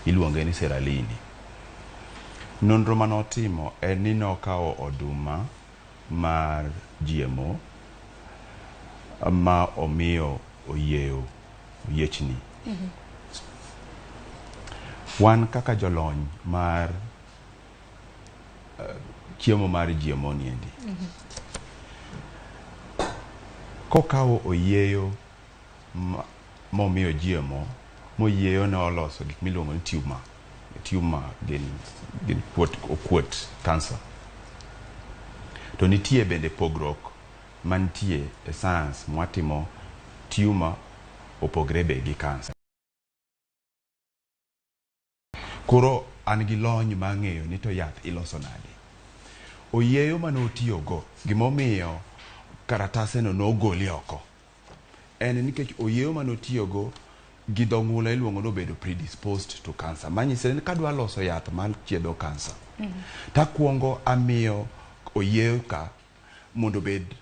Iluonge ni Seralini. Nonro mane otimo en ni nokawo oduma mar GMO ma omiyo oyieyo oyiechni. Wan kaka jolony mar chiemo mar GMO niendi. Kokawo oyieyo momiyo GMO, moyieyo ne oloso gik miluongo ni tumor. Tumor gin kuot, okuot cancer. To nitie bende pogruok mantie e science mwatimo tumor opogre be gi cancer. Koro an gi lony mar ng'eyo ni to yath iloso nade. Oyieyo mane otiyogo, gimomiyo karataseno nogoli oko, en nikech oyieyo mane otiyogo gi dho ng'ula iluongo ni obedo predisposed to cancer. Manyiso ni kadwa loso yath mar chiedho cancer, takuongo amiyo oyieyo ka mondo obed